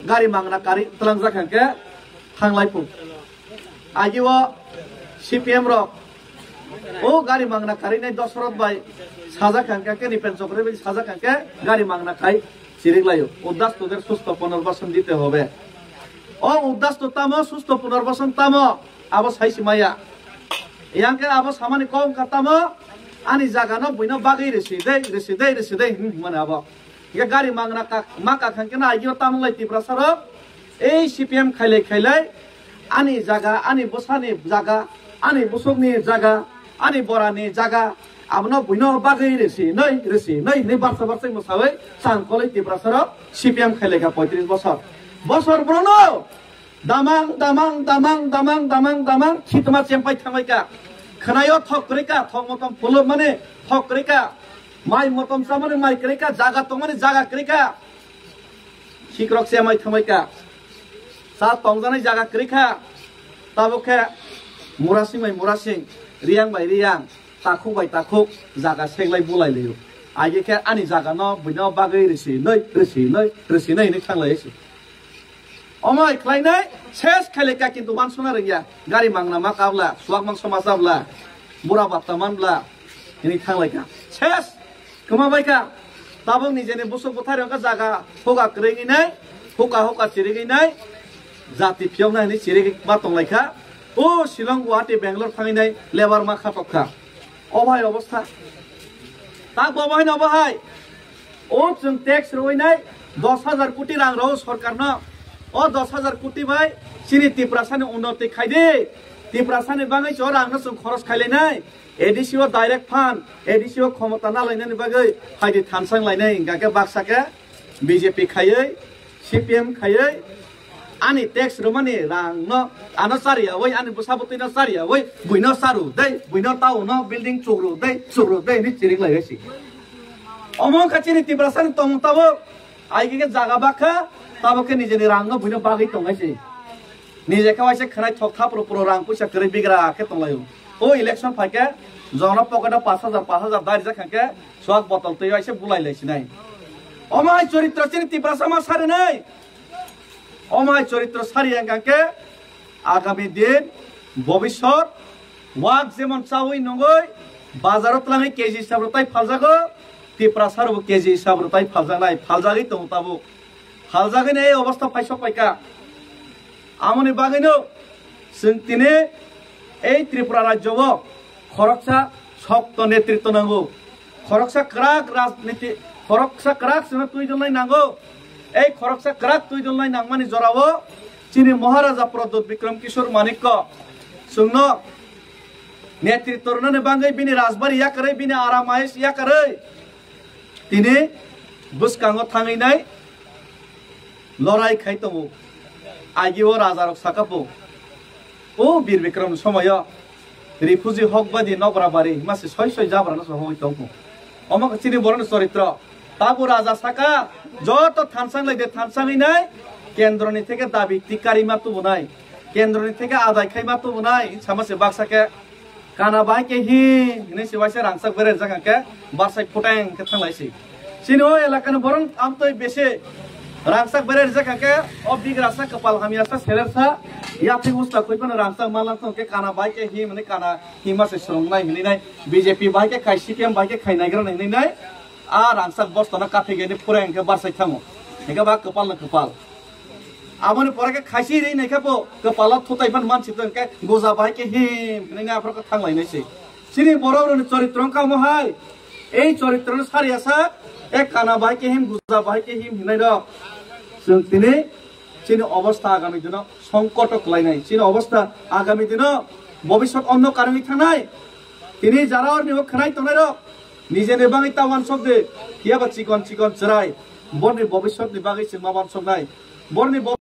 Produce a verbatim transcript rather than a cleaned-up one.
gari mangna kari tlangjak hwnkhe thanglai phu. Agi o C P M rok o gari mangna karinai Dosoroth bai sajak hwnkhe, Nipen Chokri bai sajak hwnkhe gari mangna kai chirik laio. Uddastu der susto punarbasan dite hobe. O uddastu tamo, susto punarbasan tamo, abo sai si maya. Yang khe abo samani kok wngkha tamo, ani jaga no buino bagwi risi dei, risi dei, risi dei hwnwi hwnmani abo. Hingke gari mangna kak, ma kak hingke na agio tamung lai Tiprasa rok. Ei C P M khailai khailai ani jaga, ani bwsani jaga, ani bwswkni jaga, ani borani jaga, abono buino bagwi risi noi, risi noi hwnwi barsa barsa mwsawi chang koloi Tiprasa rok C P M khailai kha poitris bosor. Bosor borokno damang, damang, damang, damang, damang, damang, khitma chempai thangbai ka. Khwnaio thok kwrwi ka, thok motom phuluk mani thok kwrwi ka. Mai motom chamani mai kwrwi ka, jaga tongmani jaga kwrwi ka. Khikrok se mai thangbai ka. Sa tongjanai jaga kwrwi kha. Tabuk khe murasing bai murasing, riyang bai riyang, takhuk bai takhuk jaga seglai bulai laio. Agi khe ani jaga no buino bagwi risi noi, risi noi, risi noi hwnwi thanglai se. Omo hai khlainai ses khailai ka, kintu wansukna rwngya. Gari mangna ma kabla, suak mangso ma chabla, bura batta manbla, hwnwi thanglai ka. Ses kwma bai ka. Tabuk nijeni busuk bwthari wngkha jaga huka kwrwi nai, huka huka chirigwi nai, jati phiyokna hwnwi chirigwi ma tonglai kha. O Shillong, Guwahati, Bangalore thangwi nai lebar ma khatok kha. O bhai obostha. Tak bo bahai no bahai. O chwng tax rwinai dos hajar koti rang rw sorkarno. O dos hajar koti bai chini Tiprasani unnoti khaidi. Tiprasani bagwi cho rangno chwng khoros khailainai. A D C o direct fund, A D C o khomota nalainani bagwi phaidi thansang lainai hingkha khe baksa khe B J P khaiwi, C P M khaiwi, ani tax rwmani rangno ano chariyawi, ani bwsa bwtwino chariyawi, buino charu dei, buino tauno building chukru dei, chukru dei hwnwi chirik lai si. Omo wngkha chini Tiprasani tongmung tabuk, ai khe jaga bakha, tabuk khe nijeni rangno buino bagwi tongnai si. Nije khe waisa khwnai thok thapro pro rang puisa kwrwi bigra khe tonglaio. O election phaikhe jono pocket o pash hajar, pash hajar dai rijak khe swak botol twi waisa bulai lai sinai. Omo hai choritro chini Tiprasa ma sarinai. Omo hai choritro sari ang khe agami din, bobisot, wak jemon chawi nungoi, bazaro twlangwi K G hisab rwtai phaljago, Tiprasa rwbo K G hisab rwtai phaljaknai, phaljagwi tongo tabuk. Phaljagwino ei obostha phaisok paikha. Amoni bagwino chwng tini ei Tripura rajyo o khoroksa sokto netritwo nango. Khoroksa kwrak rajniti, khoroksa kwrak chwngno twi donlai nango. Ei khoroksa kwrak twi donlai nangmani jorao chini Maharaja Pradyut Bikram Kishore Manikya chwngno netritwo rwnani bagwi bini rajbari yakarwi, bini aramais yakarwi tini bwskango thangwi nai lorai khai tongo. Agi o raja rok saka po, o Bir Bikram ni somoyo refugee hok badi nokra bari hima se soi soi jabra no sohoi tongpo. Omo khe chini borok ni choritro. Tabu raja saka joto thansang lai de thansang hinai kendro ni theke dabi tikari ma tubunai, kendro ni theke adai khai ma tubunai sama se baksa khe. Kana bai khe hi hinwi se waisa rangchak berajak hwnkhe barsai phuteng khe thanglai si. Chini o elaka ni borok amtwi besi rangchak berajak hwnkhe o bigrasa kwpal hamyasa selersa yapri usta khui phano rangchak manlang tong khe kana bai khe hi hinwi kana hima se swrwngnai hinwi nai B J P bai khe khai C P M bai khe khai naigra hinwi nai a rangchak bosto no kaphigeni phureng khe barsai thango hwnkhe ba kwpal no kwpal. Aboni pore khe khaisi ri naikhe bo kwpalo thutai phan mansi tong khe goja bai khe him hinwi aphuru khe thang lainai se. Chini borok rokni choritro wngkha omo hai. Ei choritro no sari asa, e kana bai khe him, goja bai khe him hinai rok. Chwng tini chini obostha agami dino songkoto kwlainai. Chini obostha agami dino bobisot onno karwi thangnai. Tini jara orni bo khwnai tongnai rok. Nijeni bagwi ta wansok de, phiya ba chikon chikon chwrai. Borni bobisot ni bagwi chwng ma wansoknai. Borni bo-